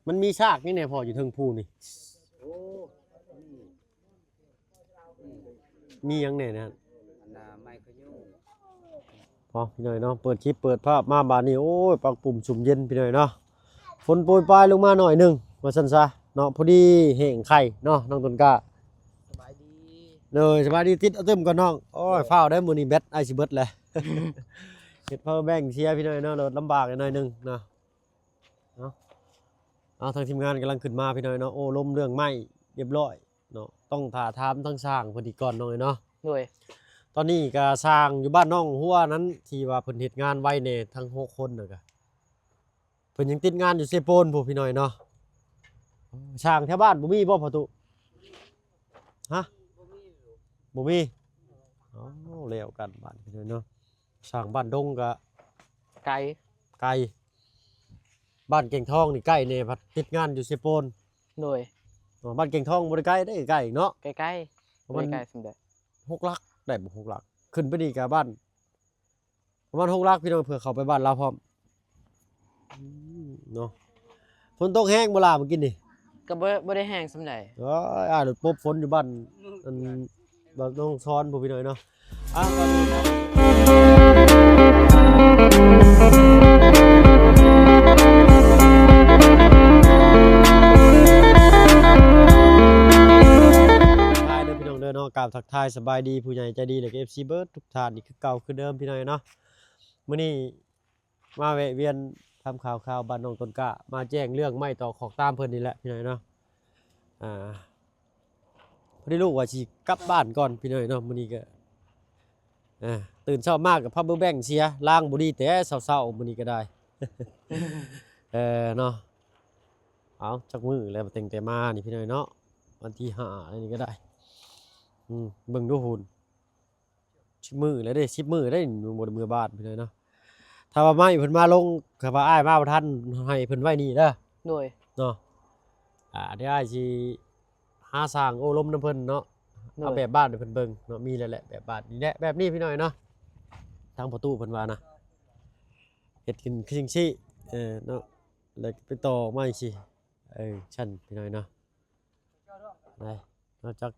ມັນມີຊາກຫຍັງແດ່ພໍ່ຢູ່ເທິງພູນີ້? ໂອ້ ມີຫຍັງແດ່ນະ? ອັນນ່າ ໄມ້ຂະຍຸງ ພໍພີ່ນ້ອງເນາະ ເປີດຄລິບເປີດພາບມາບາດນີ້ ໂອ້ຍ ປັກປຸ້ມຊຸ່ມເຢັນພີ່ນ້ອງເນາະ ຝົນໂປຍປາຍລົງມາໜ້ອຍໜຶ່ງວ່າຊັ້ນຊະເນາະ ພໍດີແຫ້ງໄຄເນາະ ນ້ອງຕົ້ນກ້າ. ສະບາຍດີ ໂດຍ ສະບາຍດີ ຕິດເອົາຕື່ມກ່ອນນ້ອງ. ໂອ້ຍ ໂດຍ ຟ້າວໄດ໋ ມື້ນີ້ແບັດອ້າຍຊິເບິດແຫຼະ ເຮັດ power bank ເສຍພີ່ນ້ອງເນາະ ລົດລຳບາກໜ້ອຍໜຶ່ງເນາະ. ເນາະ ເອົາ ທາງທີມງານກຳລັງຂຶ້ນມາພີ່ນ້ອງເນາະ ໂອ້ລົມເລື່ອງໄມ້ຮຽບຮ້ອຍເນາະ ຕ້ອງຖ້າຖາມທາງຊ່າງເພິ່ນອີກກ່ອນນ້ອງເອີຍເນາະ. ໂດຍ ຕອນນີ້ກະຊ່າງຢູ່ບ້ານໜອງຫົວນັ້ນ ທີ່ວ່າເພິ່ນເຮັດງານໄວແດ່ທັງຫົກຄົນນັ້ນກະ ເພິ່ນຍັງຕິດງານຢູ່ເຊໂປນພຸ້ນພີ່ນ້ອງເນາະ. ຊ່າງແຖວບ້ານບໍ່ມີບໍ່ພໍ່ຕູ້? ຮະ? ບໍ່ມີ. ເອົ້າ ແລ້ວກັນບາດນີ້ເນາະ ຊ່າງບ້ານດົງກະ ໄກ ໄກ ບ້ານແກ່ງທອງນີ້ໃກ້ແດ່ ພັດຕິດງານຢູ່ເຊໂປນ. ໂດຍ ອໍ ບ້ານແກ່ງທອງບໍ່ໄດ້ໃກ້ເດ້ ໃກ້ເນາະ ໃກ້ໆ ປະມານ ບໍ່ໄດ້ໃກ້ສ່ຳໃດ ຫົກຫຼັກໄດ້ບໍ່? ຫົກຫຼັກ ຂຶ້ນໄປນີ້ກະບ້ານ ປະມານຫົກຫຼັກພີ່ນ້ອງ ເພື່ອເຂົ້າໄປບ້ານລາວພ້ອມ. ອືມ ເນາະ ຝົນຕົກແຮງບໍ່ລະມື້ກີ້ນີ້? ກໍບໍ່ ບໍ່ໄດ້ແຮງສ່ຳໃດ. ໂອ້ຍ ອ້າຍລົດປົບຝົນຢູ່ບ້ານ ອັນ ບ້ານໜອງຊອນພຸ້ນພີ່ນ້ອງເນາະ. ອ່າ ໄປເດີພີ່ນ້ອງເດີເນາະ ກາບທັກທາຍສະບາຍດີຜູ້ໃຫຍ່ໃຈດີ ແລະກໍເອັຟຊີເບິດທຸກທ່ານອີກຄືເກົ່າຄືເດີມພີ່ນ້ອງເນາະ. ມື້ນີ້ ມາແວະວຽນທຳຂ່າວຄາວບ້ານນ້ອງຕົ້ນກ້າ ມາແຈ້ງເລື່ອງໄມ້ຕໍຄອກຕາມເພິ່ນນີ້ແຫຼະພີ່ນ້ອງເນາະ. ອ່າ ພໍດີລູກວ່າຊິກັບບ້ານກ່ອນພີ່ນ້ອງເນາະ ມື້ນີ້ກໍ ອ່າ ຕື່ນເຊົ້າມາກໍພາວເວີແບັງເສຍ ລາງບໍ່ດີແຕ່ເຊົ້າໆ ມື້ນີ້ກໍໄດ້ ເອີ ເນາະ. ເອົາ ຈັກມື້ແລ້ວຕັ້ງແຕ່ມານີ້ພີ່ນ້ອງເນາະ ວັນທີຫ້າແລ້ວນີ້ກໍໄດ້. ອືມ ເບິ່ງດູພຸ້ນ ສິບມື້ແລ້ວເດ້ ສິບມື້ໄດ້ ຍັງບໍ່ໄດ້ເມືອບ້ານພີ່ນ້ອງເນາະ. ຖ້າວ່າໄມ້ເພິ່ນມາລົງ ຖ້າວ່າອ້າຍມາບໍ່ທັນ ໃຫ້ເພິ່ນໄວ້ນີ້ເດີ. ໂດຍ ເນາະ ອ່າ ດຽວອ້າຍຊິຫາຊ່າງໂອ້ລົມນຳເພິ່ນເນາະ. ໂດຍ ເອົາແບບບ້ານໃຫ້ເພິ່ນເບິ່ງເນາະ ມີແລ້ວແຫຼະແບບບ້ານນີ້ແຫຼະ ແບບນີ້ພີ່ນ້ອງເນາະ. ທາງພໍ່ຕູ້ເພິ່ນວ່ານະ ເຮັດຂຶ້ນຄືຈັ່ງຊີ້ ເອີ ເນາະ ແລ້ວໄປຕໍ່ອອກມາຈັ່ງຊີ້ ເອີ ຊັ້ນພີ່ນ້ອງເນາະ. ໄດ້ ນອກຈາກ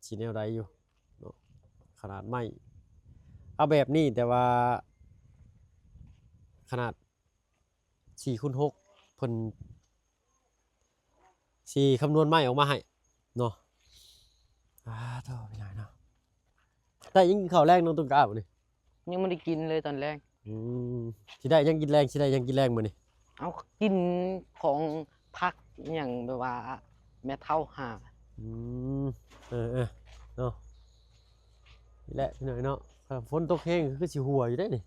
ຊິແນວໃດຢູ່ເນາະ ຂະໜາດໄມ້ ເອົາແບບນີ້ ແຕ່ວ່າຂະໜາດສີ່ຄູນຫົກ ເພິ່ນຊິຄຳນວນໄມ້ອອກມາໃຫ້ເນາະ. ອ່າ ໂທ້ ພີ່ນ້ອງເນາະ ໄດ້ຫຍັງກິນເຂົ້າແລງນ້ອງຕົ້ນກ້າມື້ນີ້? ຍັງບໍ່ໄດ້ກິນເລີຍຕອນແລງ. ອືມ ຊິໄດ້ຫຍັງກິນແລງ ຊິໄດ້ຫຍັງກິນແລງມື້ນີ້? ເອົາ ກິນຂອງຜັກຫຍັງແບບວ່າແມ່ເຖົ້າຫາ. ອືມ ເອີໆ ເນາະ ນີ້ແຫຼະພີ່ນ້ອງເນາະ ຖ້າຝົນຕົກແຮງກໍຄືຊິຮົ່ວຢູ່ເດ້ນີ້.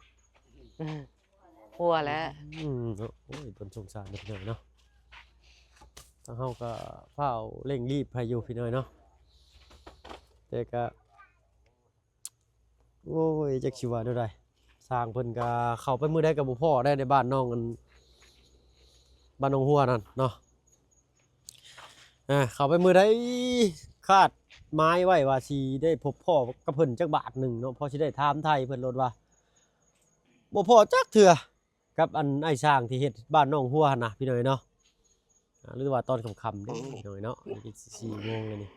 ຮົ່ວແຫຼະ. ອືມ ໂອ້ຍ ຕົນສົງສານເດ້ພີ່ນ້ອງເນາະ. ທາງເຮົາກໍຟ້າວເລັ່ງລີບໃຫ້ຢູ່ພີ່ນ້ອງເນາະ ແຕ່ກໍ ໂອ້ຍ ຈັກຊິວ່າແນວໃດ ຊ່າງເພິ່ນກະເຂົ້າໄປມື້ໃດກໍບໍ່ພໍ້ໄດ້ ໃນບ້ານນ້ອງ ອັນ ບ້ານໜອງຫົວນັ້ນເນາະ. ອ່າ ເຂົ້າໄປມື້ໃດ ຄາດໝາຍໄວ້ວ່າຊິໄດ້ພົບພໍ້ກັບເພິ່ນຈັກບາດໜຶ່ງເນາະ ພໍຊິໄດ້ຖາມໄຖ່ເພິ່ນໂລດວ່າ ບໍ່ພໍ້ຈັກເທື່ອ ກັບອັນອ້າຍຊ່າງທີ່ເຮັດບ້ານໜອງຫົວຫັ້ນນະ ພີ່ນ້ອງເນາະ. ອ່າ ຫຼືວ່າຕອນຄ່ຳໆເດ້ ໂອ້ ພີ່ນ້ອງເນາະ ນີ້ກໍສີ່ໂມງແລ້ວນີ້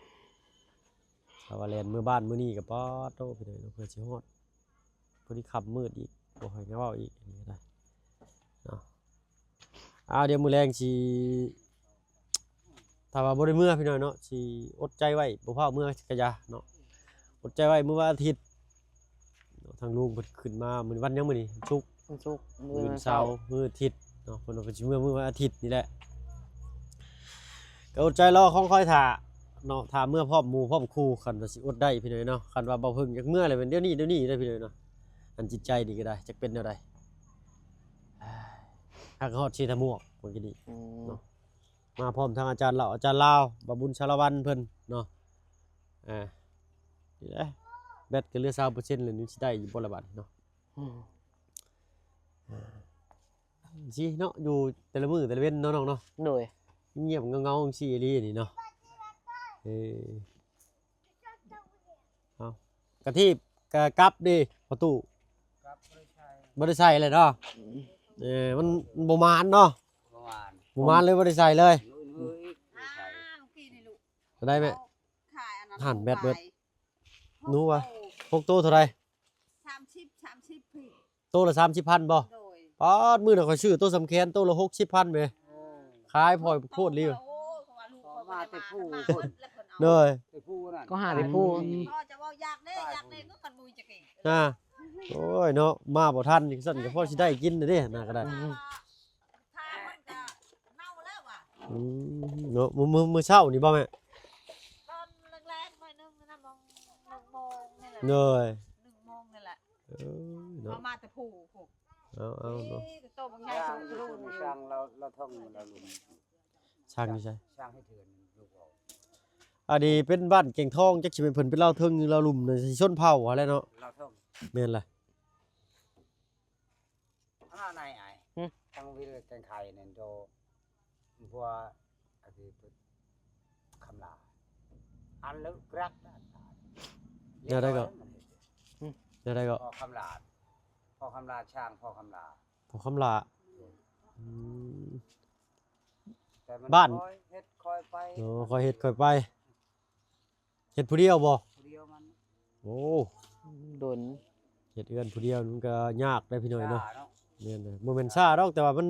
ຖ້າວ່າແລ່ນເມືອບ້ານມື້ນີ້ກໍ ປາດໂທ້ ພີ່ນ້ອງເນາະ ເພື່ອຊິຮອດ ພໍດີຄ່ຳມືດອີກ ບໍ່ໃຫ້ເວົ້າອີກ ອັນນີ້ກໍໄດ້ເນາະ. ອ່າ ດຽວມື້ແລງຊິ ຖ້າວ່າບໍ່ໄດ້ເມືອ ພີ່ນ້ອງເນາະ ຊິອົດໃຈໄວ້ ບໍ່ຟ້າວເມືອກະຢ່າເນາະ ອົດໃຈໄວ້ມື້ວັນອາທິດ. ທາງລຸງເພິ່ນຂຶ້ນມາ ມື້ວັນຫຍັງມື້ນີ້? ວັນສຸກ ວັນສຸກ ມື້ວັນເສົາ ມື້ອາທິດເນາະ ເພິ່ນວ່າເພິ່ນຊິເມືອມື້ວັນອາທິດນີ້ແຫຼະ. ກໍອົດໃຈລໍ ຄອງຄອຍຖ້າເນາະ ຖ້າເມືອພ້ອມໝູ່ພ້ອມຄູ່ ຄັນວ່າຊິອົດໄດ້ພີ່ນ້ອງເນາະ. ຄັນວ່າບໍ່ເພິ່ງຢາກເມືອແລ້ວ ແມ່ນດຽວນີ້ ດຽວນີ້ເດ້ພີ່ນ້ອງເນາະ. ອັນຈິດໃຈນີ້ກໍໄດ້ ຈັກເປັນແນວໃດ ຫາກຮອດເຊຕະໝວກເມື່ອກີ້ນີ້ ອືມ ເນາະ ມາພ້ອມທາງອາຈານລາວ ອາຈານລາວ ບ່າວບຸນສາລະວັນເພິ່ນເນາະ. ອ່າ ນີ້ແຫຼະ ແບັດກໍເຫຼືອຊາວເປີເຊັນແລ້ວ ນີ້ຊິໄດ້ຢູ່ບໍ່ລະບາດນີ້ເນາະ. ອືມ ອ່າ ຊີ້ເນາະ ຢູ່ແຕ່ລະມື້ແຕ່ລະເວັນເນາະນ້ອງເນາະ. ໂດຍ ງຽບເຫງົາໆ ຈັ່ງຊີ້ອີ່ຫຼີນີ້ເນາະ. ເອີ ເອົາ ກະທີບກະກັບເດ້ພໍ່ຕູ້ ກັບບໍ່ໄດ້ໃສ່ ບໍ່ໄດ້ໃສ່ເລີຍເນາະ. ອືມ ເອີ ມັນ ມັນບໍ່ໝານເນາະ ບໍ່ໝານ. ບໍ່ມານເລີຍ ບໍ່ໄດ້ໃສ່ເລີຍ. ມື້ອື່ນເຮີອີກ ບໍ່ໄດ້ໃສ່. ອ້າວ ກີ້ນີ້ລູກ ເທົ່າໃດແມ່? ຂາຍອັນນັ້ນ ຫັ້ນແບັດເບິດ. ໜູວ່າ ຫົກໂຕເທົ່າໃດ? ສາມສິບ ສາມສິບ ໂຕລະສາມສິບພັນບໍ່? ໂດຍ. ປາດ ມື້ນັ້ນຂ້ອຍຊື້ໂຕສຳແຂນ ໂຕລະຫົກສິບພັນແໝ່. ໂອ້ ຂາຍພອຍໂພດລີ. ໂອ້ ເພາະວ່າລູກ ເພາະວ່າມາແຕ່ຜູ້ພຸ້ນ. ໂດຍ. ແຕ່ຜູ້ນັ້ນ ກໍຫາແຕ່ຜູ້. ອືມ ພໍ່ຈະເວົ້າຢາກເດ້ ຢາກເດ້ ກໍມັນບໍ່ມີຈັກເອງ. ອ່າ ໂອ້ຍເນາະ ມາບໍ່ທັນ ຈັ່ງຊັ້ນກໍພໍຊິໄດ້ກິນເດ້ ນາກໍໄດ້. ອືມ ຖ້າມັນກະເນົ່າແລ້ວວ່າ. ອືມ ເນາະ ມື້ ມື້ ມື້ເຊົ້ານີ້ບໍ່ແມ່? ຕອນແລງໆ ໜ້ອຍໜຶ່ງນະ ໂມງ ໜຶ່ງໂມງນີ້ແຫຼະ. ໂດຍ ໜຶ່ງໂມງນີ້ແຫຼະ. ເອີ ເນາະ ເອົາມາແຕ່ຜູ້ພຸ້ນ. ເອົາ ເອົາເນາະ ນີ້ໂຕບັກໃຫຍ່ ຊ່າງ ຊ່າງລາວ ລາວເທິງລາວລຸ່ມ. ຊ່າງຢູ່ໃສ? ຊ່າງໃຫ້ເຖື່ອນລູກອອກ. ອັນນີ້ເປັນບ້ານແກ່ງທອງ ຈັກຊິແມ່ນເພິ່ນເປັນລາວເທິງຫຼືລາວລຸ່ມນະ ຊິຊົນເຜົ່າຫັ້ນແຫຼະເນາະ. ລາວເທິງ ແມ່ນລະ. ອັນນັ້ນນາຍອ້າຍ ຫຶ? ທາງວິລະແກງໄຂ່ນັ້ນໂຕ ພວກອັນທີ່ຄຳຫຼາ ອັນເລີກຣັກ ແນວໃດກໍ ແນວໃດກໍ ພໍ່ຄຳຫຼາ ພໍ່ຄຳຫຼາ ຊ່າງພໍ່ຄຳຫຼາ ພໍ່ຄຳຫຼາ. ອືມ ແຕ່ມັນ ບ້ານ ຄ່ອຍເຮັດຄ່ອຍໄປ. ໂອ້ ຄ່ອຍເຮັດຄ່ອຍໄປ. ເຮັດຜູ້ດຽວບໍ່? ຜູ້ດຽວມັນ. ໂອ້ ດົນ ເຮັດເຮືອນຜູ້ດຽວມັນກໍຍາກເດ້ພີ່ນ້ອງເນາະ. ຊ້າເນາະ. ແມ່ນເດ້ ບໍ່ແມ່ນຊ້າດອກ ແຕ່ວ່າມັນ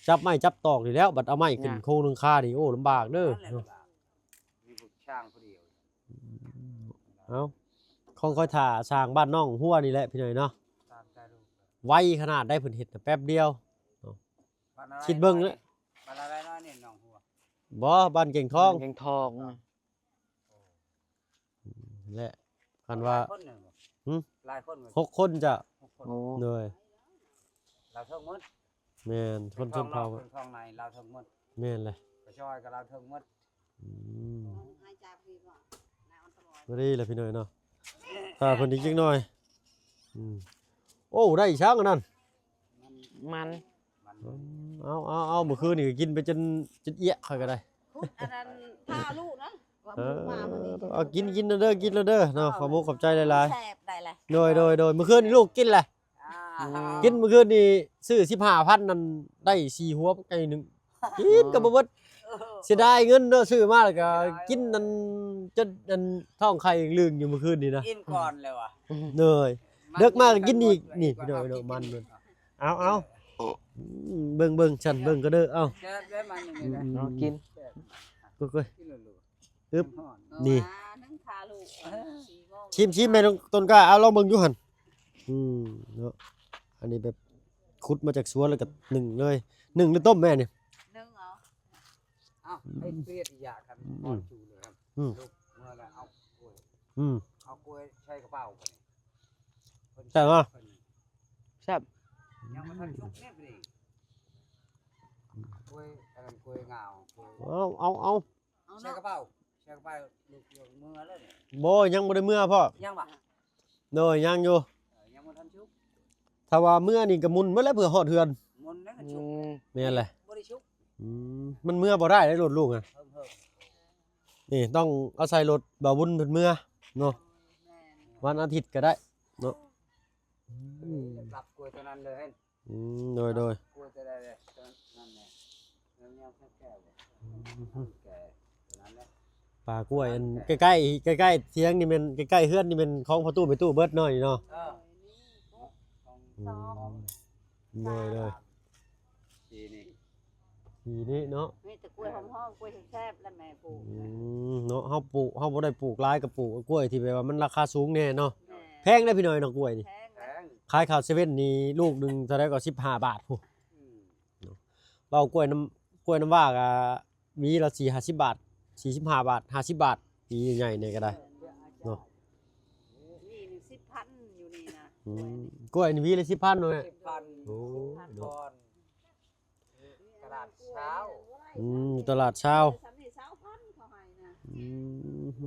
ຈັບໄມ້ຈັບຕອກນີ້ແຫຼ້ວ ບັດເອົາໄມ້ຂຶ້ນ ຍາກ ໂຄງຫຼັງຄານີ້ ໂອ້ ລຳບາກເດີ. ນັ້ນແຫຼະ ເນາະ ລຳບາກ ມີພວກຊ່າງຜູ້ດຽວ. ອືມ ເອົາ ຂອງຂ້ອຍຖ້າສ້າງບ້ານນ້ອງຫົວນີ້ແຫຼະພີ່ນ້ອງເນາະ. ຕາມໃຈລູກ ໄວຂະໜາດໃດ ເພິ່ນເຮັດນະ ແປັບດຽວເນາະ. ຄິດເບິ່ງເດີ ບ້ານອາໄລນ້ອຍນີ້ ໜອງຫົວ ບໍ່ ບ້ານເກັງທອງ. ເກັງທອງ. ແລະ ຄັນວ່າ ຫຼາຍຄົນເນາະ. ຫຶ? ຫຼາຍຄົນບໍ່? ຫົກຄົນຈ້ະ. ຫົກຄົນ. ໂອ້ ໂດຍ ລາວເທິງໝົດ. ແມ່ນ ຄົນຊົນເຜົ່າ ເທິງນອກເທິງໃນລາວເທິງໝົດ. ແມ່ນແຫຼະ ກະຈອຍກະລາວເທິງໝົດ. ອືມ ພໍດີລະພີ່ນ້ອງເນາະ ຖ້າເພິ່ນອີກຈັກໜ້ອຍ. ອືມ ໂອ້ ໄດ້ອີກຊ່າງອັນນັ້ນ ມັນ ມັນ ອືມ ເອົາ ເອົາ ເອົາ ມື້ຄືນນີ້ກໍກິນໄປຈົນ ຈົນເອຍ ຂ້ອຍກໍໄດ້ ຂຸດອັນນັ້ນ ພາລູກນະ ວ່າ ເອີ ໝູມາມື້ນີ້ ເອົາ ກິນ ກິນແລ້ວເດີ ກິນແລ້ວເດີເນາະ. ຂອບມຸກຂອບໃຈຫຼາຍໆ ແຊບໄດ້ລະ. ໂດຍ ໂດຍ ໂດຍ ມື້ຄືນນີ້ລູກກິນແຫຼະ. ອ່າ ອືມ ກິນມື້ຄືນນີ້ຊື້ສິບຫ້າພັນນັ້ນ ໄດ້ສີ່ຫົວບັກໃຫຍ່ໜຶ່ງ ກິນກໍບໍ່ເບິດ. ເອີ ເສຍດາຍເງິນເນາະ ຊື້ມາແລ້ວກໍ ເສຍດາຍ ກິນນັ້ນ ຈົນອັນທ້ອງໄຂ່ລຶ້ງຢູ່ມື້ຄືນນີ້ນະ. ກິນກ່ອນແລ້ວວ່າ ເດີຍ ມັນ ເດິກມາກໍກິນອີກ. ມັນ ນີ້ ພີ່ນ້ອງເນາະ ມັນເບິ່ງ ເອົາ ເອົາ ເອີ ອືມ ເບິ່ງ ເບິ່ງ ຊັ້ນເບິ່ງກໍເດີ ເອົາ ແຊບເດ້ ມັນນີ້ນະ. ອືມ ເອົາ ກິນ ແຊບ ກ໋ວຍໆ ກິນໂລດໆ. ອຶບ ນີ້ ວ່າໜຶ້ງຂາລູກ ສີ່ໂມງ ຊີມໆ ແມ່ຕົ້ນກ້າ ເອົາລອງເບິ່ງຢູ່ຫັ້ນ. ອືມ ເນາະ ອັນນີ້ແບບຂຸດມາຈາກສວນແລ້ວກໍໜຶ້ງເລີຍ. ໜຶ້ງຫຼືຕົ້ມແມ່ນີ້? ໜຶ້ງເອົາ. ເອົ້າ ໃຫ້ເປຍດຢາກັນ ອືມ ກ່ອນຈູເລີຍ ອືມ ເມື່ອລະເອົາກ້ວຍ ອືມ ເອົາກ້ວຍໃສ່ກະເປົາ. ແຊບບໍ່? ແຊບ. ຍັງບໍ່ທັນສຸກເດ້ ນີ້ ກ້ວຍ ອັນນັ້ນ ກ້ວຍງາວ ກ້ວຍ ເອົາ ເອົາ ເອົາ ເອົາ ໃສ່ ເນາະ ກະເປົາ ໃສ່ກະເປົາ ລູກ ເມືອແລ້ວນີ້. ບໍ່ ຍັງບໍ່ໄດ້ເມືອພໍ່. ຍັງບໍ່? ໂດຍ ຍັງຢູ່ ເອີ ຍັງບໍ່ທັນສຸກ. ຖ້າວ່າເມືອນີ້ກໍໝຸ່ນເບິດແລ້ວ ເພື່ອຮອດເຮືອນ. ໝຸ່ນແລ້ວກໍສຸກ. ອືມ ແມ່ນແຫຼະ ບໍ່ໄດ້ສຸກ. ອືມ ມັນເມືອບໍ່ໄດ້ເດ້ ລົດລູກນະ. ເຮີ້ ນີ້ຕ້ອງອາໄສລົດບ່າວບຸນເພິ່ນເມືອເນາະ. ເອີ ແມ່ນ ວັນອາທິດກໍໄດ້ເນາະ. ອືມ ລັບກ້ວຍຕົວນັ້ນເລີຍ. ອືມ ໂດຍ ໂດຍ ກ້ວຍຕົວໃດເລີຍ ຕົວນັ້ນແຫຼະ ແນວແກ່ແກ່ຕົວນັ້ນແຫຼະ. ປ່າກ້ວຍອັນໃກ້ໆ ໃກ້ໆຖຽງນີ້ແມ່ນ ໃກ້ໆເຮືອນນີ້ແມ່ນຂອງພໍ່ຕູ້ແມ່ຕູ້ເບິດເນາະ ນີ້ເນາະ. ເອີ ອືມ ໂດຍ ໂດຍ ປີນີ້ ປີນີ້ເນາະ ມີແຕ່ກ້ວຍຫອມໆ ກ້ວຍແຊບໆ ແລະແມ່ປູກ. ອືມ ເນາະ ເຮົາປູກ ເຮົາບໍ່ໄດ້ປູກຫຼາຍ ກໍປູກກ້ວຍທີ່ແບບວ່າມັນລາຄາສູງແດ່ເນາະ. ແມ່ນ ແພງເດ້ພີ່ນ້ອງເນາະ ກ້ວຍນີ້. ແພງ ແພງ ຂາຍຂ້າວເຊເວັ່ນນີ້ ລູກໜຶ່ງເທົ່າໃດກໍ ສິບຫ້າບາດພຸ້ນ. ອືມ ເນາະ ເວົ້າກ້ວຍນ້ຳ ກ້ວຍນ້ຳວ້າກໍ ຫວີລະສີ່ຫ້າສິບບາດ ສີ່ສິບຫ້າບາດ ຫ້າສິບບາດ ຫວີໃຫຍ່ໆ ນີ້ກໍໄດ້ເນາະ. ຫວີໜຶ່ງສິບພັນຢູ່ນີ້ນະ. ອືມ ກ້ວຍນີ້ຫວີລະສິບພັນເນາະແມ່? ສິບພັນ. ໂອ້ ສິບພັນ ເນາະ ຕະຫຼາດເຊົ້າ. ອືມ ຢູ່ຕະຫຼາດເຊົ້າ. ອືມ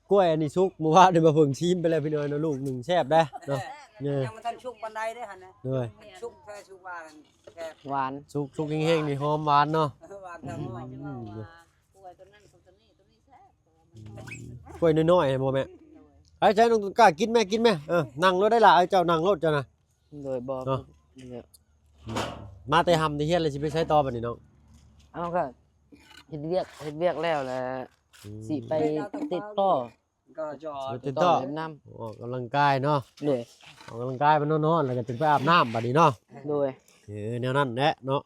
ກ້ວຍອັນນີ້ສຸກ ມື້ວານນີ້ມາເພິ່ງຊີມໄປແລ້ວພີ່ນ້ອງເນາະ ລູກໜຶ່ງ ແຊບເດ້ເນາະ. ຍັງບໍ່ທັນສຸກປານໃດເດ້ຫັ້ນນະ. ໂດຍ ສຸກແທ້ສຸກວ່າແຊບ ຫວານ ສຸກ ສຸກແຮງໆ ນີ້ຫອມຫວານເນາະ. ເອີ ຫວານແທ້ຫອມ. ອືມ ກ້ວຍຕົວນັ້ນກັບຕົວນີ້ ຕົວນີ້ແຊບ. ອືມ ກ້ວຍນ້ອຍໆ ຫັ້ນບໍ່ແມ່? ໂດຍ ໃຜໃຊ້ນ້ອງຕົ້ນກ້າ ກິນແມ່ ກິນແມ່. ເອີ ນັ່ງໂລດໄດ້ລະ ເອົາເຈົ້ານັ່ງໂລດເຈົ້ານະ. ໂດຍ ບໍ່ ເນາະ ນີ້ແຫຼະ ມາແຕ່ຮ່ຳແຕ່ຮຽນແລ້ວຊິໄປໃສຕໍ່ບັດນີ້ນ້ອງ? ເອົາ ກໍເຮັດວຽກ ເຮັດວຽກແລ້ວແລ້ວ ອືມ ຊິໄປຕິດຕໍ່ ໄປເນາະ ອອກກຳລັງກາຍເນາະ. ໂດຍ ອອກກຳລັງກາຍ ມັນຮ້ອນໆ ແລ້ວກໍຈຶ່ງໄປອາບນ້ຳບັດນີ້ເນາະ. ໂດຍ ເອີ ແນວນັ້ນແຫຼະເນາະ.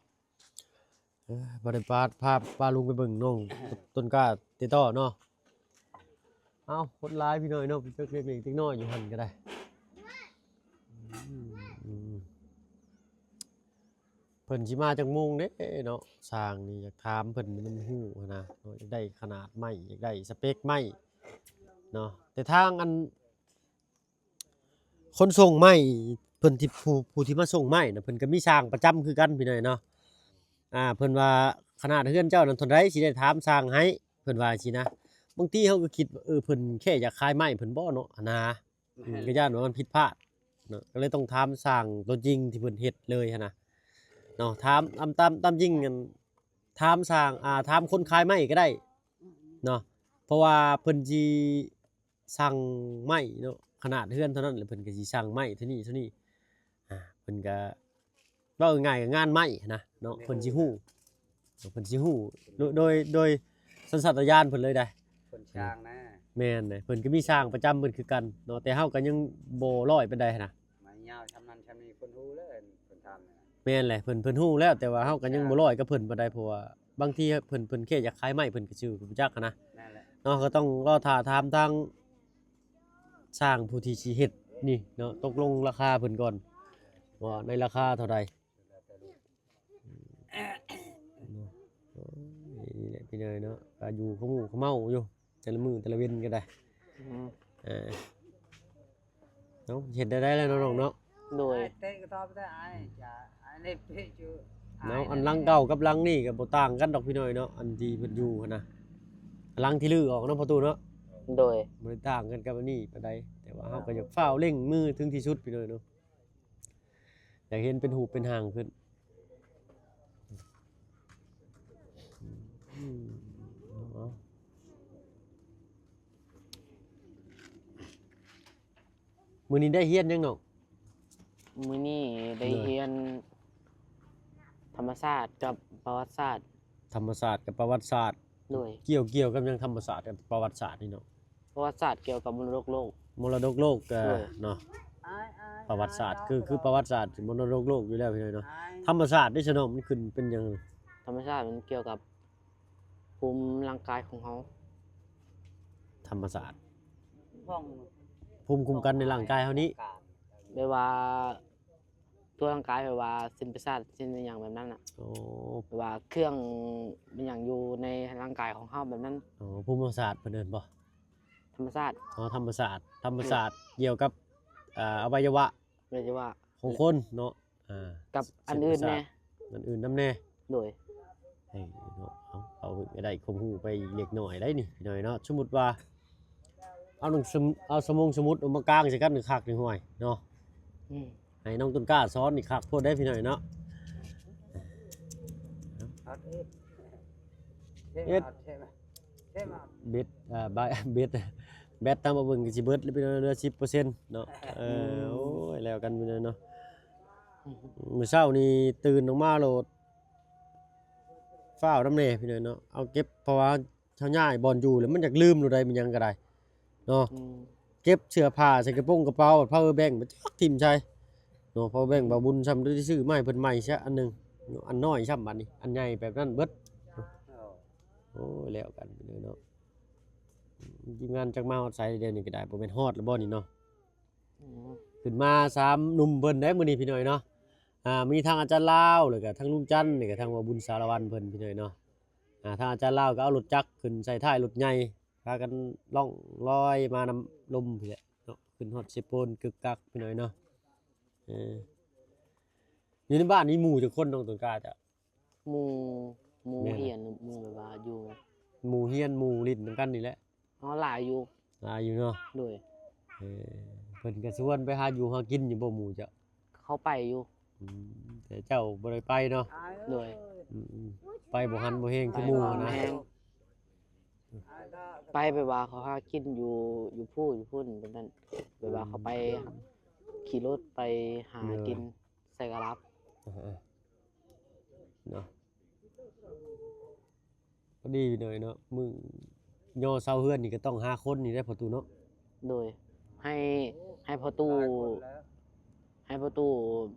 ເອີ ບໍ່ໄດ້ປາ ພາ ພາລຸງໄປເບິ່ງນ້ອງຕົ້ນກ້າຕິດຕໍ່ເນາະ. ເອົ້າ ຄົນຫຼາຍພີ່ນ້ອງເນາະ ເດັກເລັກເດັກນ້ອຍຢູ່ຫັ້ນກໍໄດ້. ອືມ ເພິ່ນຊິມາຈັກໂມງເດ້ເນາະ? ຊ່າງນີ້ຢາກຖາມເພິ່ນ ມັນຮູ້ຫັ້ນນະເນາະ ຢາກໄດ້ຂະໜາດໄມ້ ຢາກໄດ້ສະເປັກໄມ້ເນາະ. ແຕ່ທາງອັນ ຄົນສົ່ງໄມ້ ເພິ່ນທີ່ ຜູ້ ຜູ້ທີ່ມາສົ່ງໄມ້ນະ ເພິ່ນກໍມີຊ່າງປະຈຳຄືກັນພີ່ນ້ອງເນາະ. ອ່າ ເພິ່ນວ່າຂະໜາດເຮືອນເຈົ້ານັ້ນເທົ່າໃດ ຊິໄດ້ຖາມຊ່າງໃຫ້ ເພິ່ນວ່າຈັ່ງຊີ້ນະ. ບາງທີເຮົາກໍຄິດວ່າ ເອີ ເພິ່ນແຄ່ຢາກຂາຍໄມ້ເພິ່ນບໍ່ເນາະ ຫັ້ນນະ. ແມ່ນ ອືມ ກໍຢ້ານວ່າມັນຜິດພາດເນາະ ກໍເລີຍຕ້ອງຖາມຊ່າງຕົວຈິງທີ່ເພິ່ນເຮັດເລີຍຫັ້ນນະເນາະ. ຖາມ ຕາມ ຕາມ ຕາມຈິງ ອັນ ຖາມຊ່າງ ອ່າ ຖາມຄົນຂາຍໄມ້ກໍໄດ້ເນາະ ເພາະວ່າເພິ່ນຊິ ສັ່ງໄມ້ເນາະ ຂະໜາດເຮືອນເທົ່ານັ້ນ ແລ້ວເພິ່ນກໍຊິສັ່ງໄມ້ເທົ່ານີ້ເທົ່ານີ້. ອ່າ ເພິ່ນກໍ ເວົ້າງ່າຍໆ ກໍງານໄມ້ນະເນາະ. ແມ່ນ ເພິ່ນຊິຮູ້ ເພິ່ນຊິຮູ້ໂດຍ ໂດຍ ໂດຍສັນຊາດຕະຍານເພິ່ນເລີຍໄດ໋ ເພິ່ນຊ່າງນະ. ແມ່ນເດ້ ເພິ່ນກໍມີຊ່າງປະຈຳເພິ່ນຄືກັນເນາະ ແຕ່ເຮົາກໍຍັງບໍ່ຮ້ອຍປານໃດຫັ້ນນະ. ໄມ້ຍາວຊ່ຳນັ້ນຊ່ຳນີ້ ເພິ່ນຮູ້ເລີຍ ເພິ່ນຖາມນະ. ແມ່ນແຫຼະ ເພິ່ນ ເພິ່ນຮູ້ແລ້ວ ແຕ່ວ່າເຮົາກໍຍັງ ຈ້າ ບໍ່ຮ້ອຍກັບເພິ່ນປານໃດ ເພາະວ່າບາງທີເພິ່ນ ເພິ່ນແຄ່ຢາກຂາຍໄມ້ ເພິ່ນກໍຊິຮູ້ຈັກຫັ້ນນະ. ແມ່ນແຫຼະເນາະ ກໍຕ້ອງລໍຖ້າຖາມທາງຊ່າງຜູ້ທີ່ຊິເຮັດນີ້ເນາະ ຕົກລົງລາຄາເພິ່ນກ່ອນ ວ່າໃນລາຄາເທົ່າໃດ. ໂອ້ຍ ນີ້ແຫຼະພີ່ນ້ອງເນາະ ກໍຢູ່ຂະໝູຂະເມົາຢູ່ ແຕ່ລະມື້ແຕ່ລະເວັນກໍໄດ້. ອືມ ເອີ ເນາະ ເຮັດໄດ້ໄດ້ແລ້ວເນາະນ້ອງເນາະ. ໂດຍ ເນາະ ອັນຫຼັງເກົ່າກັບຫຼັງນີ້ກໍບໍ່ຕ່າງກັນດອກພີ່ນ້ອງເນາະ ອັນທີ່ເພິ່ນຢູ່ຫັ້ນນະ ຫຼັງທີ່ຮື້ອອກເນາະ ພໍ່ຕູ້ເນາະ. ໂດຍ ບໍ່ໄດ້ຕ່າງກັນກັບອັນນີ້ປານໃດ ແຕ່ວ່າເຮົາກໍຢາກຟ້າວເລັ່ງມືເຖິງທີ່ສຸດພີ່ນ້ອງເນາະ. ຢາກເຫັນເປັນຮູບເປັນຮ່າງຂຶ້ນ. ອືມ ເອົາ ມື້ນີ້ໄດ້ຮຽນຫຍັງນ້ອງ? ມື້ນີ້ໄດ້ ໂດຍ ຮຽນທຳມະຊາດກັບປະຫວັດສາດ. ທຳມະຊາດກັບປະຫວັດສາດ. ໂດຍ ກ່ຽວ ກ່ຽວກັບຫຍັງ ທຳມະຊາດກັບປະຫວັດສາດນີ້ເນາະ? ປະຫວັດສາດກ່ຽວກັບມໍລະດົກໂລກ. ມໍລະດົກໂລກ ໂດຍ ເນາະ ປະຫວັດສາດ ຄື ຄືປະຫວັດສາດ ມໍລະດົກໂລກຢູ່ແລ້ວພີ່ນ້ອງເນາະ. ທຳມະຊາດເດ້ຊະນ້ອງ ມັນຂຶ້ນເປັນຫຍັງ? ທຳມະຊາດມັນກ່ຽວກັບພູມຮ່າງກາຍຂອງເຮົາ. ທຳມະຊາດ ພູມຄຸ້ມກັນໃນຮ່າງກາຍເຮົານີ້ ແບບວ່າ ທົ່ວຮ່າງກາຍ ແບບວ່າເສັ້ນປະສາດ ເສັ້ນຫຍັງແບບນັ້ນນະ. ໂອ້ ແບບວ່າເຄື່ອງອີ່ຫຍັງຢູ່ໃນຮ່າງກາຍຂອງເຮົາແບບນັ້ນ. ອໍ ພູມມະສາດເພິ່ນເອີ້ນບໍ່? ທຳມະຊາດ. ອໍ ທຳມະຊາດ ທຳມະຊາດ ໂດຍ ກ່ຽວກັບ ອ່າ ອະໄວຍະວະ ອະໄວຍະວະຂອງຄົນເນາະ. ອ່າ ກັບອັນອື່ນແດ່ ອັນອື່ນນຳແດ່. ໂດຍ ເອີ ເນາະ ເອົາ ເອົາ ໄດ້ຄວາມຮູ້ໄປອີກເລັກນ້ອຍໄດ໋ນີ້ພີ່ນ້ອງເນາະ. ສົມມຸດວ່າ ເອົາໜັງສື ເອົາສະໝົງສະໝຸດອອກມາກາງໃສ່ກັນນີ້ຄັກນີ້ຫ້ວຍເນາະ. ອືມ ໃຫ້ນ້ອງຕົ້ນກ້າສອນນີ້ຄັກໂພດເດ້ພີ່ນ້ອງເນາະ. ເຮັດ ເຮັດ ເບັດ ອ່າ ບາຍ ເບັດ ແບັດຕາມມາເບິ່ງກໍຊິເບິດແລ້ວພີ່ນ້ອງ ເຫຼືອສິບເປີເຊັນເນາະ. ເອີ ອືມ ໂອ້ຍ ແລ້ວກັນພີ່ນ້ອງເນາະ. ມື້ເຊົ້ານີ້ຕື່ນອອກມາໂລດ ຟ້າວນຳແດ່ພີ່ນ້ອງເນາະ ເອົາເກັບ ເພາະວ່າເຮົາຍ້າຍບ່ອນຢູ່ແລ້ວ ມັນຢາກລືມໂລດໃດ ແມ່ນຫຍັງກໍໄດ້ເນາະ. ອືມ ເກັບເສື້ອຜ້າໃສ່ກະໂປງກະເປົາ ພາວເວີແບັງ ໄປຈັກຖິ້ມໃສເນາະ. ພາວເວີແບັງ ອືມ ບ່າວບຸນຊ້ຳໄດ້ຊື້ມາໃຫ້ເພິ່ນໃໝ່ຊະອັນໜຶ່ງເນາະ ອັນນ້ອຍຊ້ຳບັດນີ້ ອັນໃຫຍ່ແບບນັ້ນເບິດ. ໂອ້ ໂອ້ຍ ແລ້ວກັນພີ່ນ້ອງເນາະ. ທີມງານຈັກມາຮອດໃສດຽວນີ້ກໍໄດ້ ບໍ່ແມ່ນຮອດແລ້ວບໍ່ນີ້ເນາະ. ອືມ ຂຶ້ນມາສາມໜຸ່ມເພິ່ນເດ້ມື້ນີ້ພີ່ນ້ອງເນາະ. ອ່າ ມີທັງອາຈານລາວ ແລ້ວກໍທັງລຸງຈັນ ແລ້ວກໍທັງວ່າບຸນສາລະວັນເພິ່ນພີ່ນ້ອງເນາະ. ອ່າ ທາງອາຈານລາວກໍເອົາລົດຈັກຂຶ້ນໃສ່ທ້າຍລົດໃຫຍ່ ພາກັນລ່ອງລອຍມານຳລົມພີ້ແຫຼະເນາະ ຂຶ້ນຮອດເຊໂປນກຶກກັກພີ່ນ້ອງເນາະ. ເອີ ຢູ່ໃນບ້ານມີໝູ່ຈັກຄົນນ້ອງຕົ້ນກ້າເຈົ້າ? ໝູ່ ໝູ່ ແມ່ນ ຮຽນ ໝູ່ແບບວ່າຢູ່ ໝູ່ຮຽນ ໝູ່ຫຼິ້ນນຳກັນນີ້ແຫຼະ. ອໍ ຫຼາຍຢູ່ ຫຼາຍຢູ່ເນາະ. ໂດຍ ເອີ ເພິ່ນກໍຊວນໄປຫາຢູ່ຫາກິນຢູ່ບໍ່ໝູ່ເຈົ້າ? ເຂົາໄປຢູ່. ອືມ ແຕ່ເຈົ້າບໍ່ໄດ້ໄປເນາະ. ໂດຍ ອືມໆ ໄປບໍ່ຫັນບໍ່ແຮງຄືໝູ່ຫັ້ນນະ. ໄປແບບວ່າເຂົາຫາກິນຢູ່ ຢູ່ພູ້ ຢູ່ພຸ້ນແບບນັ້ນ ແບບວ່າເຂົາໄປ ອືມ ຂີ່ລົດໄປຫາ ໂດຍ ກິນ ໃສ່ກະລັບ. ເອີ ເນາະ. ພໍດີເລີຍເນາະ ມື້ຍໍເສົາເຮືອນນີ້ກໍຕ້ອງຫ້າຄົນນີ້ແຫຼະພໍ່ຕູ້ເນາະ. ໂດຍ ໃຫ້ ໃຫ້ພໍ່ຕູ້ ໃຫ້ພໍ່ຕູ້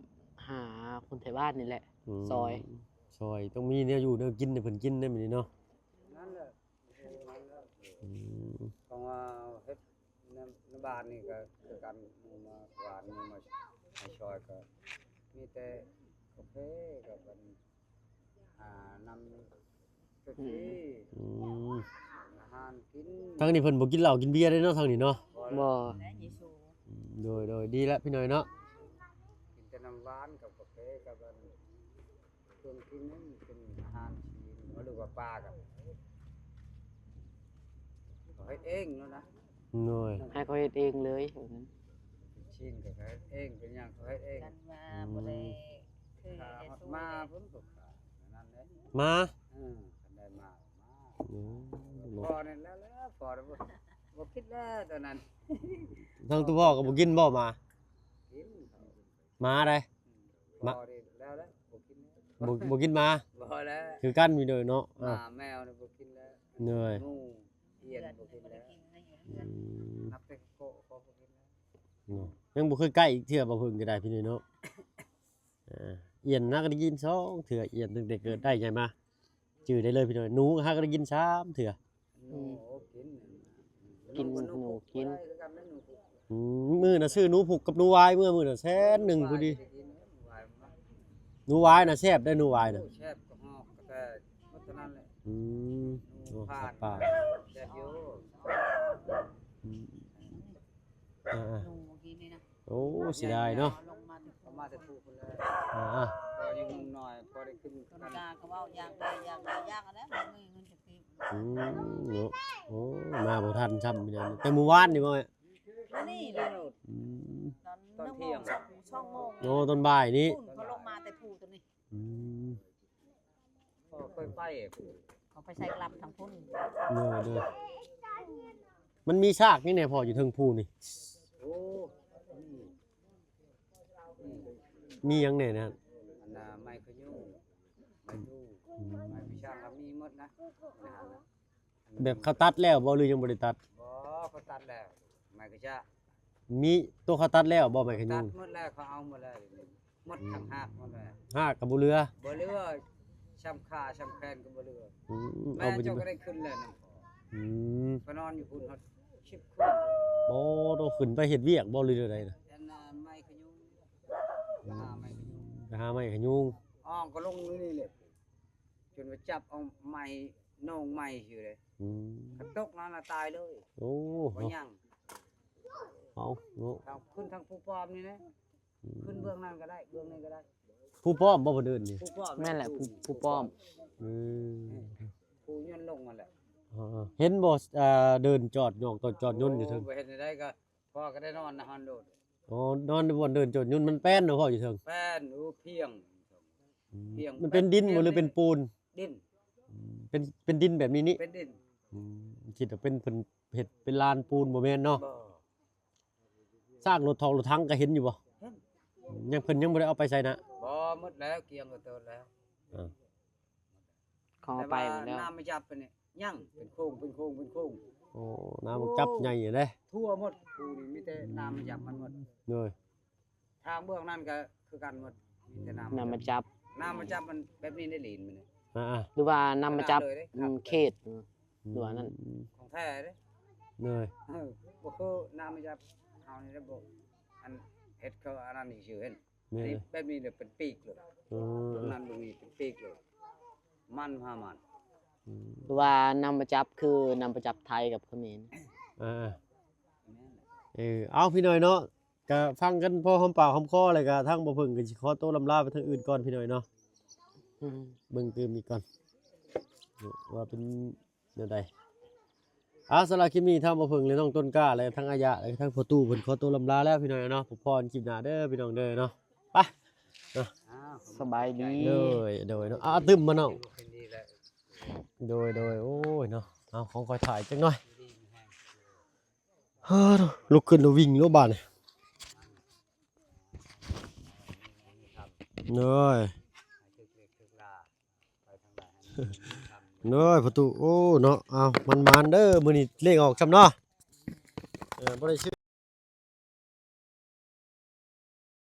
ຫາຄົນໄທບ້ານນີ້ແຫຼະ ອືມ ຊ່ອຍ ຊ່ອຍ ຕ້ອງມີແນວຢູ່ແນວກິນໃຫ້ເພິ່ນກິນໄດ໋ມື້ນີ້ເນາະ. ນັ້ນແຫຼະ ອືມ ເພາະວ່າເຮັດ ໃນ ໃນບ້ານນີ້ກໍຄືກັນ ໝູ່ມາຫວານ ໝູ່ມາໃຫ້ຊ່ອຍ ກໍມີແຕ່ກາເຟກັບອັນ ອ່າ ນ້ຳເປັບຊີ ອືມ ອືມ ອາຫານກິນ. ທາງນີ້ເພິ່ນບໍ່ກິນເຫຼົ້າກິນເບຍເດ້ເນາະ ທາງນີ້ເນາະ. ບໍ່ ອືມ ໂດຍ ໂດຍ ດີແລ້ວພີ່ນ້ອງເນາະ ກິນແຕ່ນ້ຳຫວານກັບກາເຟກັບອັນ ເຄື່ອງກິນນັ້ນເປັນອາຫານຊີ້ນ ຫຼືວ່າປາກໍ ເຂົາເຮັດເອງໂລດນະ. ໂດຍ ໃຫ້ເຂົາເຮັດເອງເລີຍ ຊີ້ນກໍເຂົາເຮັດເອງ ເປັນຫຍັງເຂົາເຮັດເອງ. ຄັນວ່າ ອືມ ບໍ່ໄດ້ຄື ຖ້າຮອດມາພຸ້ນກໍຂາຍນັ້ນເດ້ ມາ ເອີ ຄັນໄດ້ມາ ມາ ໂອ້ ພໍນີ້ແຫຼະ ພໍແລ້ວ ບໍ່ ບໍ່ຄິດແລ້ວຕອນນັ້ນ. ທາງຕູ້ພໍ່ກໍບໍ່ກິນບໍ່ໝາ? ກິນ ໝາໃດ ອືມ ໝາ ພໍນີ້ແລ້ວແຫຼະ ບໍ່ກິນແລ້ວ ບໍ່ ບໍ່ກິນໝາ ບໍ່ແລ້ວ ຄືກັນມີໂດຍເນາະ. ໝາ ອ່າ ແມວນີ້ບໍ່ກິນແລ້ວ ເອີ ງູ ອຽນບໍ່ກິນແລ້ວ ອືມ ນັບແຕ່ໂກະກໍບໍ່ກິນແລ້ວ ເນາະ. ຍັງບໍ່ເຄີຍໃກ້ອີກເທື່ອ ບໍ່ເພິ່ງກໍໄດ້ພີ່ນ້ອງເນາະ. ເອີ ອຽນນະກໍໄດ້ກິນສອງເທື່ອ ອຽນຕັ້ງແຕ່ເກີດໄດ້ໃຫຍ່ມາ ຈື່ໄດ້ເລີຍພີ່ນ້ອງ. ໜູຫາກໍໄດ້ກິນສາມເທື່ອ ໜູ ອືມ ໂອ້ ກິນ ກິນ ໜູກິນ ອືມ ມື້ນະຊື້ໜູພຸກກັບໜູຫວາຍ ເມື່ອມື້ນະແສນໜຶ່ງພໍດີ. ໜູຫວາຍນະແຊບເດ້ ໜູຫວາຍນະ ໂອ້ ແຊບ ກະຮອກກະແຕໝົດເທົ່ານັ້ນແຫຼະ ອືມ ໂອ້ ສັດປ່າ ແຊບຢູ່ ອືມ ອ່າໆ ໜູກີ້ນີ້ນະ ໂອ້ ເສຍດາຍເນາະ ເອົາມາແຕ່ພູ້ພຸ້ນແຫຼະ ອ່າໆ ກໍຍັງໜຸ່ມນ້ອຍ ພໍໄດ້ຂຶ້ນ ຕົນກາກໍເວົ້າຢາກໄດ້ ຢາກໄດ້ ຢາກອັນນັ້ນ ບໍ່ມີເງິນຈັກກີບ ອືມ ເນາະ ໂອ້ ມາບໍ່ທັນຊ້ຳ ແຕ່ມື້ວານນີ້ບໍ່ ນີ້ແຫຼະ ອືມ ຕອນ ຕອນທ່ຽງ ສອງໂມງ ໂອ້ ຕອນບ່າຍນີ້ ພຸ້ນ ເຂົາລົງມາແຕ່ພູ້ຕົວນີ້ ອືມ ເຂົາເຄີຍໄປ ເຂົາໄປໃສ່ກະລຳທາງພຸ້ນ ເດີ ເດີ ມັນມີຊາກຫຍັງແດ່ພໍ່ຢູ່ເທິງພູນີ້? ໂອ້ ມີ ມີຫຍັງແດ່ນະ? ອັນນ່າ ໄມ້ຂະຍຸງ ໄມ້ດູ່ ອືມ ໄມ້ພິຊັງ ກໍມີໝົດນະ ແບບເຂົາຕັດແລ້ວບໍ່ ຫຼືຍັງບໍ່ໄດ້ຕັດ? ບໍ່ ເຂົາຕັດແລ້ວ ໄມ້ກະຈະ ມີໂຕເຂົາຕັດແລ້ວບໍ່ ໄມ້ຂະຍຸງ? ຕັດໝົດແລ້ວ ເຂົາເອົາໝົດແລ້ວ ໝົດທັງຮາກໝົດແລ້ວ ຮາກກໍບໍ່ເຫຼືອ ບໍ່ເຫຼືອ ຊ້ຳຂາຊ້ຳແຂນກໍບໍ່ເຫຼືອ ອືມ ແມ່ ເອົາໄປ ເຈົ້າກໍໄດ້ຂຶ້ນແລ້ວນຳ ອືມ ໄປນອນຢູ່ພຸ້ນຮອດສິບຄືນ ໂອ້ ໂຕຂຶ້ນໄປເຮັດວຽກບໍ່ ຫຼືແນວໃດນະ? ອັນນ່າ ໄມ້ຂະຍຸງ ໄປຫາໄມ້ຂະຍຸງ ໄປຫາໄມ້ຂະຍຸງ ອ່ອງກໍລົງຢູ່ນີ້ແຫຼະ ຈົນວ່າຈັບເອົາໄມ້ ໂໜ່ງໄມ້ຊື່ເດ້ ອືມ ຄັນຕົກນັ້ນນະຕາຍເລີຍ ໂອ້ ບໍ່ຍັງ ເອົາເນາະ ເອົາຂຶ້ນທາງພູປ້ອມນີ້ນະ ອືມ ຂຶ້ນເບື້ອງນັ້ນກໍໄດ້ ເບື້ອງນີ້ກໍໄດ້ ພູປ້ອມບໍ່ເພິ່ນເອີ້ນນີ້? ພູປ້ອມ ແມ່ນແຫຼະ ພູ ພູປ້ອມ ອືມ ເອີ ພູຍ້ອນລົງນັ້ນແຫຼະ ເອີ ເຫັນບໍ່ ອ່າ ເດີ່ນຈອດຍອກ ຈອດຍົນຢູ່ເທິງ ໂອ້ ບໍ່ເຫັນໄດ້ກໍ ພໍ່ກໍໄດ້ນອນນະຫັ້ນໂລດ ອໍ ນອນບ່ອນເດີ່ນໂຈນຍຸນ ມັນແປ້ນເນາະພໍ່ຢູ່ເທິງ ແປ້ນ ໂອ້ ພຽງ ອືມ ພຽງ ມັນເປັນດິນບໍ່ ຫຼືເປັນປູນ? ດິນ ອືມ ເປັນ ເປັນດິນແບບນີ້ນີ້ ເປັນດິນ ອືມ ຄິດວ່າເປັນ ເພິ່ນເຮັດເປັນລານປູນ ບໍ່ແມ່ນເນາະ ບໍ່ ຊາກລົດຖອກລົດຖັງກໍເຫັນຢູ່ບໍ່? ເຫັນ ຍັງ ເພິ່ນຍັງບໍ່ໄດ້ເອົາໄປໃສນະ? ບໍ່ ໝົດແລ້ວ ກຽງກໍເຕີດແລ້ວ ເອີ ເຂົາເອົາໄປໝົດແລ້ວ ແຕ່ວ່ານ້ຳມາຈັບເປັນຫຍັງ ເປັນໂຄ້ງ ເປັນໂຄ້ງ ເປັນໂຄ້ງ ໂອ້ ນ້ຳມາຈັບໃຫຍ່ເດ້ ທົ່ວໝົດ ພູນີ້ມີແຕ່ນ້ຳມາຈັບມັນໝົດ ໂດຍ ທາງເບື້ອງນັ້ນກໍຄືກັນໝົດ ມີແຕ່ນ້ຳ ນ້ຳມາຈັບ ນ້ຳມາຈັບມັນແບບນີ້ໄດ້ລີນມັນ ອ່າໆ ຫຼືວ່ານ້ຳມາຈັບ ຂະໜາດເລີຍເດ້ ເຂດ ອືມ ຫຼືວ່ານັ້ນ ຂອງແທ້ເດ້ ໂດຍ ເອີ ບໍ່ຄືນ້ຳມາຈັບເຮົານີ້ແຫຼະ ບໍ່ ອັນເຮັດຄືອັນນັ້ນຊື່ເຫັນ ແມ່ນ ອັນນີ້ແບບນີ້ເລີຍເປັນປີກເລີຍ ເອີ ເບື້ອງນັ້ນເບື້ອງນີ້ເປັນປີກເລີຍ ມັນຫາມັນ ອືມ ຫຼືວ່ານ້ຳປະຈັບຄືນ້ຳປະຈັບໄທກັບຂະເໝນ ອ່າ ແມ່ນແຫຼະ ເອີ ເອົາ ພີ່ນ້ອງເນາະ ກະຟັງກັນພໍຫອມປາກຫອມຄໍ ແລ້ວກະທາງບໍ່ເພິ່ງກໍຊິຂໍໂຕລ່ຳລາໄປທາງອື່ນກ່ອນ ພີ່ນ້ອງເນາະ ອືມ ເບິ່ງຕື່ມອີກກ່ອນ ວ່າເປັນ ແນວໃດ ອ່າ ສຳລັບຄລິບນີ້ ທາງບໍ່ເພິ່ງ ແລະ ນ້ອງຕົ້ນກ້າ ແລະ ທາງອາຍະ ແລະ ທາງພໍ່ຕູ້ ເພິ່ນຂໍໂຕລ່ຳລາແລ້ວ ພີ່ນ້ອງເນາະ ພົບພໍ້ກັນຄລິບໜ້າເດີ ພີ່ນ້ອງເດີເນາະ ໄປເນາະ ສະບາຍດີ ໂດຍ ໂດຍເນາະ ອ່າ ຕື່ມມານ້ອງ ໂດຍ ໂດຍ ໂອ້ຍເນາະ ເອົາ ຂອງຂ້ອຍຖ່າຍຈັກໜ້ອຍ ເຮີ້ ລຸກຂຶ້ນແລ້ວວິ່ງໂລດບາດນີ້ ໂດຍ ໂອ້ຍ ປະຕູ ໂອ້ ເນາະ ເອົາ ມັນມານເດີ ມື້ນີ້ເລກອອກຊ້ຳເນາະ ເອີ ບໍ່ໄດ້ຊື້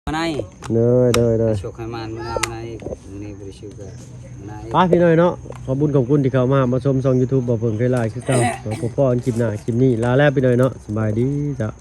ມາໃນ ໂດຍ ໂດຍ ໂດຍ ໂຊກໃຫ້ມານ ມາໃນ ມື້ນີ້ບໍ່ໄດ້ຊື້ກໍມາໃນ ໄປພີ່ນ້ອງເນາະ ຂອບບຸນຂອບຄຸນທີ່ເຂົ້າມາຮັບມາຊົມຊ່ອງ YouTube ບໍ່ເພິ່ງເຄີຍຫຼາຍຄືເກົ່າ ມາພົບພໍ້ກັນຄລິບໜ້າ ຄລິບນີ້ລາແລ້ວພີ່ນ້ອງເນາະ ສະບາຍດີເຈົ້າ.